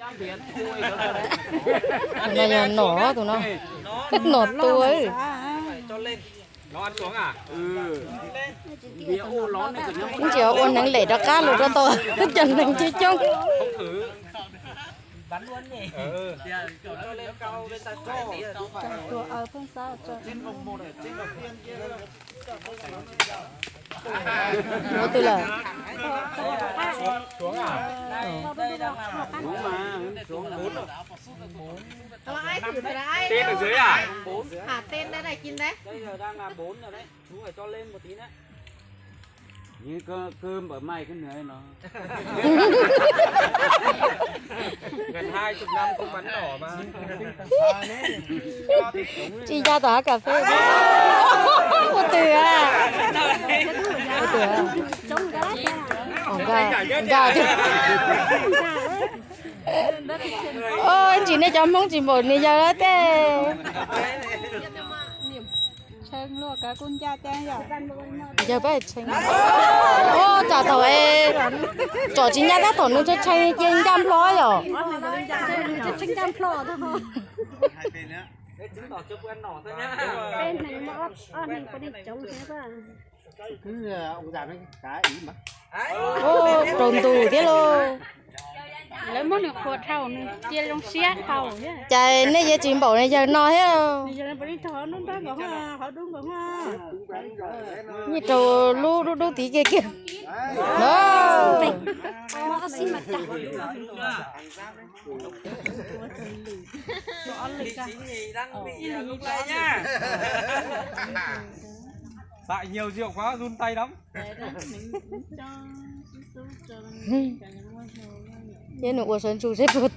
Tus no yog nom, tus no nom tua. Ntsia ua neeg lem rov qab los rau tau cov neeg coob coob. Ua twg lawm? Tên ở dưới à? Tên đây này, chín đấy. Đây giờ đang là bốn rồi đấy. Chú phải cho lên một tí nữa. Như cơ, cơ mở mày cái nữa nó. Gần hai chục năm không bắn nỏ mà. Tsis ya tom hav cà phê. Ua twg a? Ua twg a? Nkag, nkag. Ntsis nej cov Hmoob tsis npaum niag yawg lawm tej. Yawg pab tshee. Ua tsam thaum es tsom tsis ncaj tab tom nws tshee tshee cia ncaj nplho yom. Ua raug ntus thiab lauj. Lawv muab nws qhuas dhau nws cia zoo siab dhau thiab. Cas nej yuav tsis npaum niag yawg no thiab. Nws raug lub dub dub tid kiag kiag. Xài nhiều rượu quá run tay lắm. Ces nws ua sawv ntsug seb puas.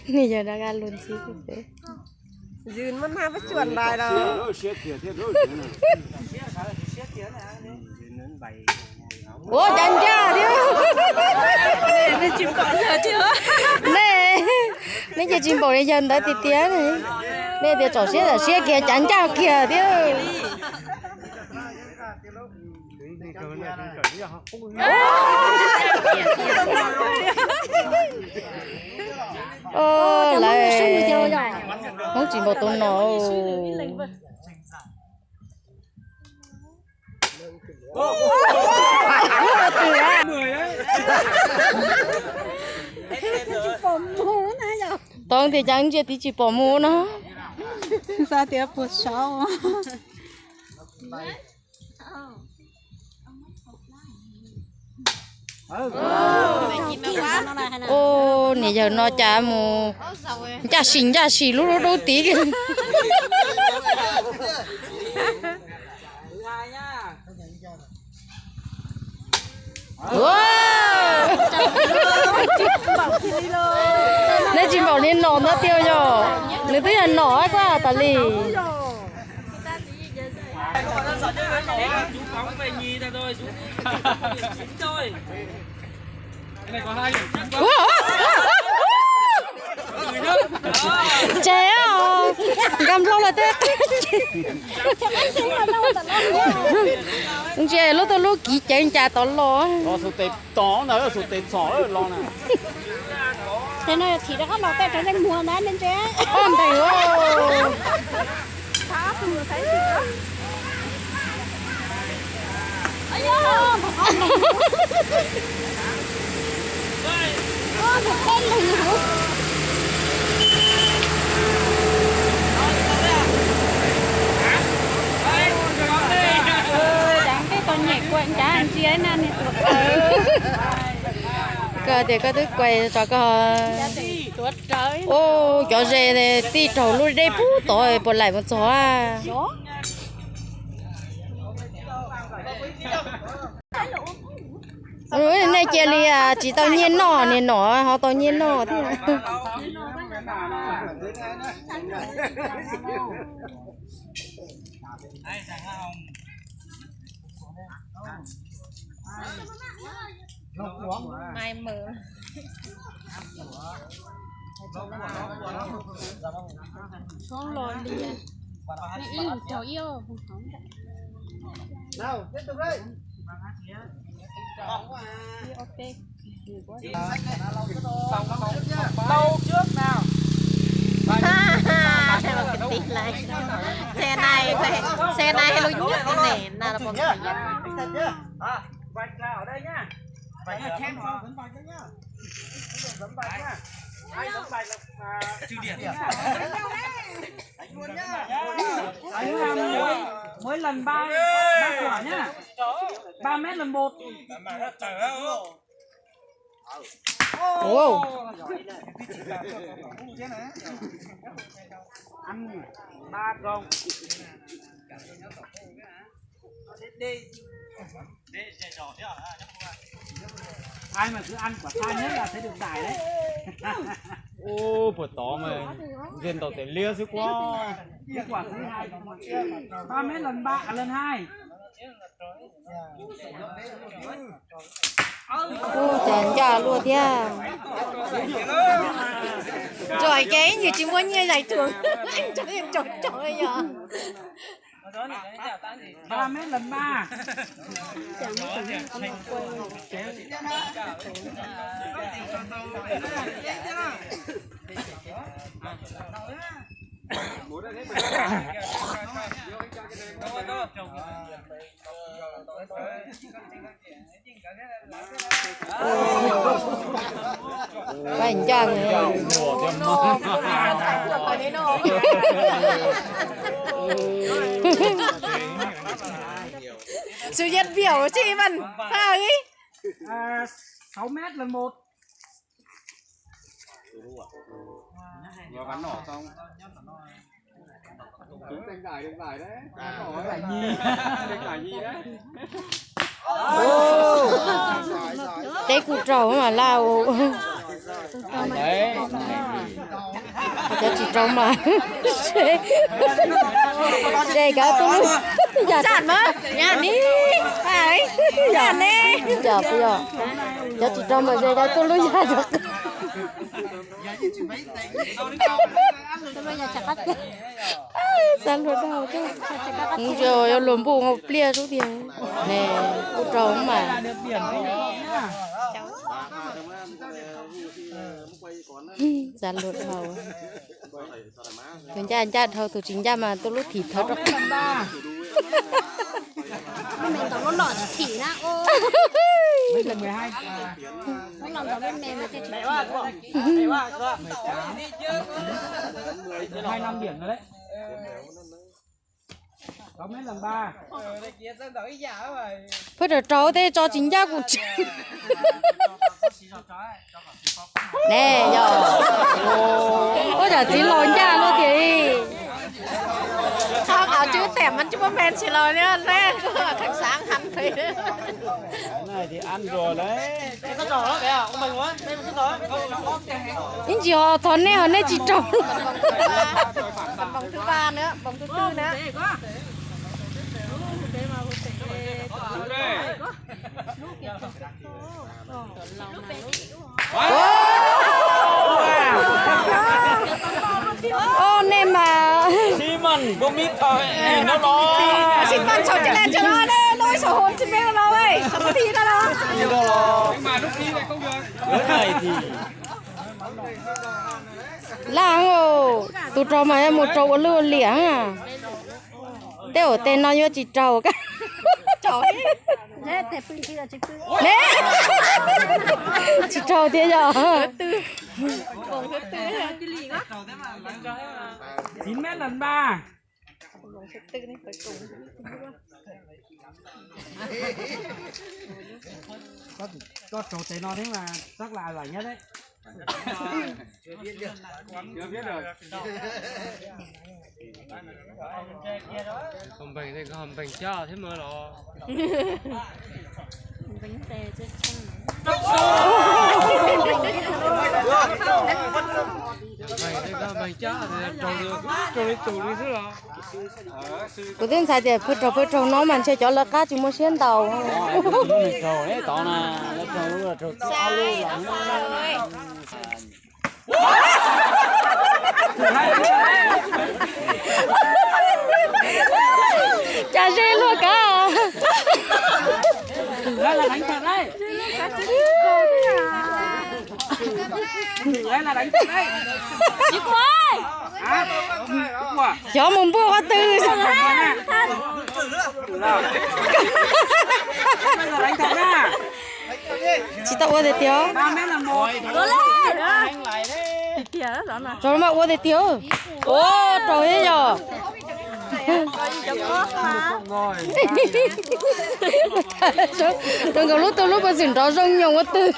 Nws yog dab qa luag ntxhi peb. Yws muab nab pab cuam ntais los. Ua cav ncaj thiab. Nej, nej ces tsis npaum li yawg ntawd tiag tiag. Nej tias tsom siab tsom siab kiag cav ncaj kiag thiab. Lawv Hmoob tsis npaum tus no. Tau tias cas ntsia tib tsis pom mus no. Xav tias puas sav. Ua niam yawg no cas mus ncaj sim ncaj sim lub lub dub tid. Nej tsis npaum li nom ntawd tiag yog, nws twb yog nom kuj tas li. Tsev os, nkag nplo lawm tej. Ntsia lub tuj lub kiv cev ncas tod los. Los xus tes tom ntawd, xus tes txhom los na. Ces no yog thim rov qab los tej rov yeej muag ntawd ne ntse. Ob nteeg. Tej tau nyem kuam ncav ntsia na niag tuam rawv. Koj tias koj twb kuam tso koj. Tuam rawv. Ua cov ze tij raug lub dej pub tod puas laim mus txog. Nej cia li tsis tau nyiaj noj, niag nom ho tau nyiaj noj thiab. Mai mượn. Soob los lias. Ib lwm rau ib ob hauv ntawm. Ib ob peb. Xe này, xe này lub nyob ne na. Bài ra ở đây nhá. Bài ra chén vào. Bài ra chén vào. Bài ra chén vào. Ai, bài ra, à, trừ điểm. Mới, mới lần ba, ba quả nhá. Ba mét lần một. Wow. Ăn ba con. Ai mà cứ ăn quả sai nhất là sẽ được giải đấy. Ô, puas tod mas, nce ntaus tes liab xwb quab. Kết quả thứ hai, ba mét lần ba, à, lần hai. Ua cas ncaj luaj thiab. Rồi cái gì chỉ mua như vậy thường. Anh cho em chọi chọi giờ. Ba mét lần ba. Ba ncaj. Sự nhận biểu chị Vân Pha ấy. À, sáu mét lần một. Và bắn nỏ xong. Trúng tranh giải, được giải đấy. À, được giải nhì. Được giải nhì đấy. Teb kuj raug mas lauj. Cov tsis raug mas ze kav tuj lub yaj. Zam mas nyaj ni, zam ne. Cov tsis raug mas ze kav tuj lub yaj. Xav luag dhau thiab. Yuav luag npuj ua pliaj xwb tiag ne. Kuj raug mas. Xav luag dhau. Tus ncaj ncaj dhau, tus tsis ncaj mas tuaj lub thim thawv rau. Lub me ntawd lub no tsis thim na. Lub no ntawd lub me mas thiaj tsis thim. Hai năm điểm rồi đấy. Sáu mét lần ba. Phwj raug raug tej tso tsis ncaj kuv tsis. Ne yog, ua yam txiv laus ncaj luaj tiag li. Tso kav tswv tiam mas tsis muaj me ntsis los ne, thaj xav hab phem. Ib ntsis ho thov nej ho nej tsis raug. Npoos thứ ba nữa, npoos thứ tư nữa. Ơ, nej mas. Xi Măng, koj mib tho, nim no los. Xi Măng sau tsis laj tsis los ne, loj sau hauv tsis peb los ne, sau ti no los. Laj, tus raug mas yuav mus raug ua lwj ua liam. Tej uas tej no yuav tsis raug. Ne, tsis raug thiab yog. Chín mét lần ba. Koj, koj raug tes no thiab mas chắc là giải nhất đấy. Chưa biết được. Không bằng thì có không bằng cho thế mà lo. Không bằng thì có không bằng cho thì trầu được, trầu đi tù đi xíu lo. Kuv twb ntshai tias pw raug pw raug no mas ntshe cov lawv qab tsis muaj siab ntaus. Tod na, lawv raug lub, raug txog ob lub los. Xyov mus npuaj qhov twg. Tsis tau ua tiag tiag. Rau mas ua tiag tiag. Ua rau thiab yog. Rau nkauj lub tuj lub puas txwm nrov zoo nyoos ua twg.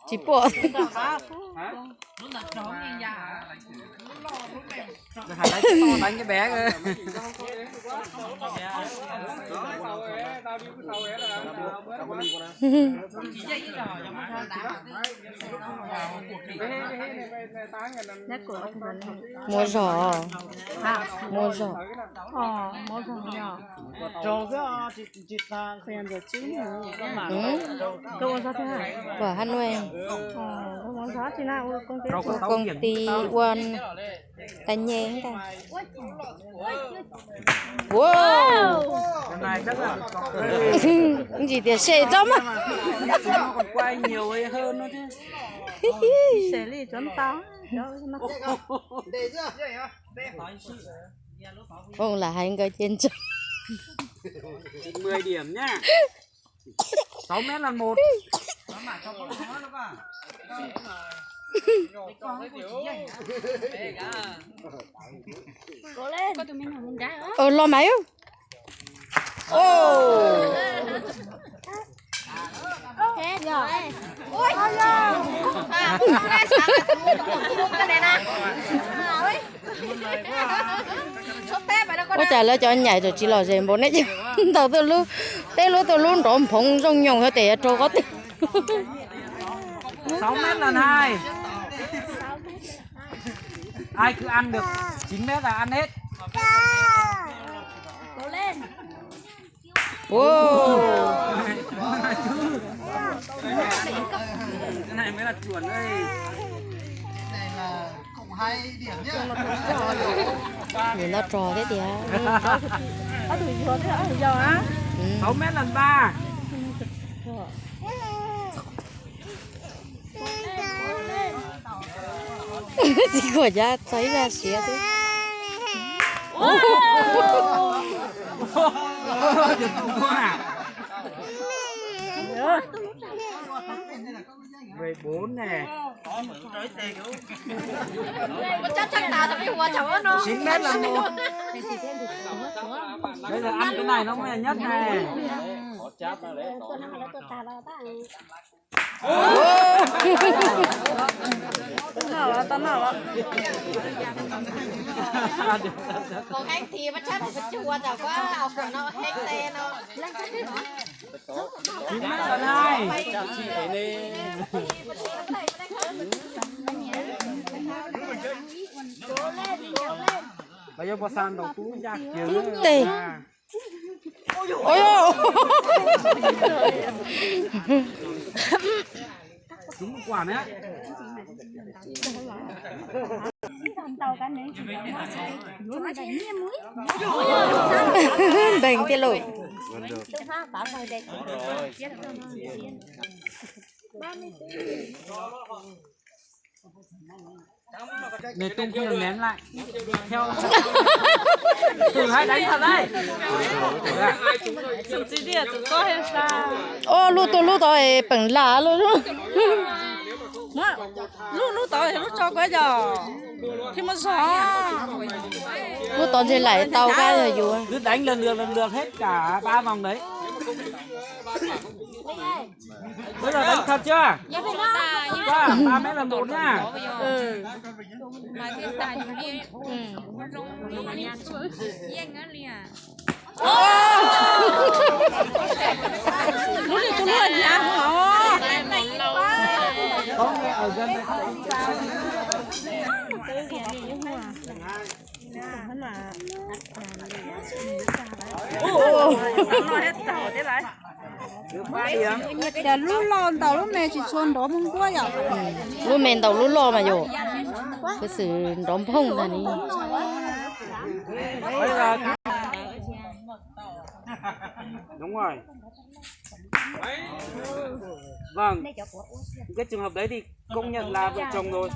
Tsis pom. Muaj zog, muaj zog. Kuv hab nuj, ua công ty ua tag nyeg ntag. Ntsis tias se tsob mas. Foom lam hais nkawd ces ntsoog. Los mas. Ua cas lawv cov nyaim tseem tsis lom zem npaum nej, ntaus tej lub tuj lub nrov nphoov zoo nyoos, yog tes yuav raug qhov twg. Sáu mét lần hai. Ai cứ ăn được chín mét là ăn hết. Wow. Cái này mới là chuẩn đây. Nim no rog thiab tiag. Sáu mét lần ba. Txiv Khuam Yaj txog ib zaj siav xwb. Chín mét là một. Bây giờ ăn cái này nó mới là nhất này. Tau noj los, tau noj los. Hauv heev thiab mas tshaj tawm pes tsawg, ua cas kuv au kom no heev tes no. Tub tes. Npeeg tiag lauj. Nws tung không được ném lại. Theo thử hãy đánh thật đấy. Ô, lub tuj lub tod es peem lam lub. Lub, lub tod lub tso kuv yog thiab muab zog. Lub tod ntshe laim tau kab yog yus. Cứ đánh lần lượt lần lượt hết cả ba vòng đấy. Bây giờ đánh thật chưa? Ba, ba mét là một nhá. Lub lwm tus lub nyam hov. Cas lub loj ntaus lub me tsis tshua nrov mus nkuab yom? Lub me ntaus lub loj mas yom, kuv xwm nrov nphooj ntag ni. Đúng rồi. Vâng, cái trường hợp đấy thì công nhận là vợ chồng rồi.